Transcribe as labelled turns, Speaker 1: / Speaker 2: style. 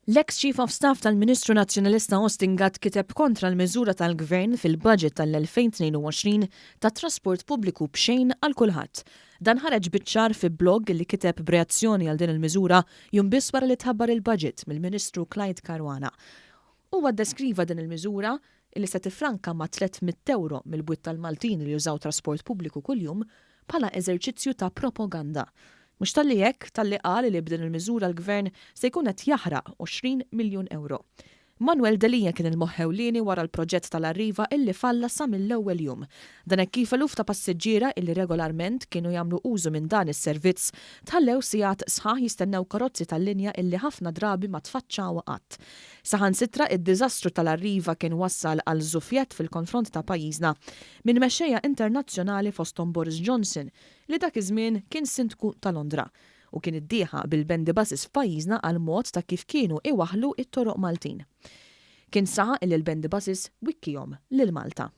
Speaker 1: L-eks Chief of Staff tal-Ministru Nazzjonalista Austin Gatt kiteb kontra l-miżura tal-Gvern fil-Budget tal-2022 ta' trasport pubbliku b'xejn għal kulħadd. Dan ħareġ biċ-ċar fi blog li kiteb b'reazzjoni għal din il-miżura jum biss wara li tħabbar il-budget mill-Ministru Clyde Caruana. Huwa ddeskriva din il-miżura, li se tiffranka ma' €300 mill-bwiet tal-Maltin li jużaw trasport pubbliku kuljum, bħala eżerċizzju ta' propaganda. Mhux talli hekk, talli qal li b'din il-miżura l-Gvern se jkun qed jaħraq €20 miljun. Manuel Delia kien il-moħħ ewlieni wara l-proġett tal-Arriva illi falla sa mill-ewwel jum. Dan hekk kif eluf ta' passiġġiera illi regolarment kienu jagħmlu użu minn dan is-servizz tħallew sigħat sħaħ jistennew karozzi tal-linja illi ħafna drabi ma tfaċċaw qatt. Saħansitra id-diżastru tal-Arriva kien wassal għal żufjett fil-konfront ta' pajjiżna minn mexxejja internazzjonali fosthom Boris Johnson li dak iż-żmien kien Sindku ta' Londra u kien iddieħaq bil-bendy buses f'pajjiżna għall-mod ta' kif kienu iwaħħlu t-toroq Maltin. Kien saħaq illi l-bendy buses wikkihom lil Malta.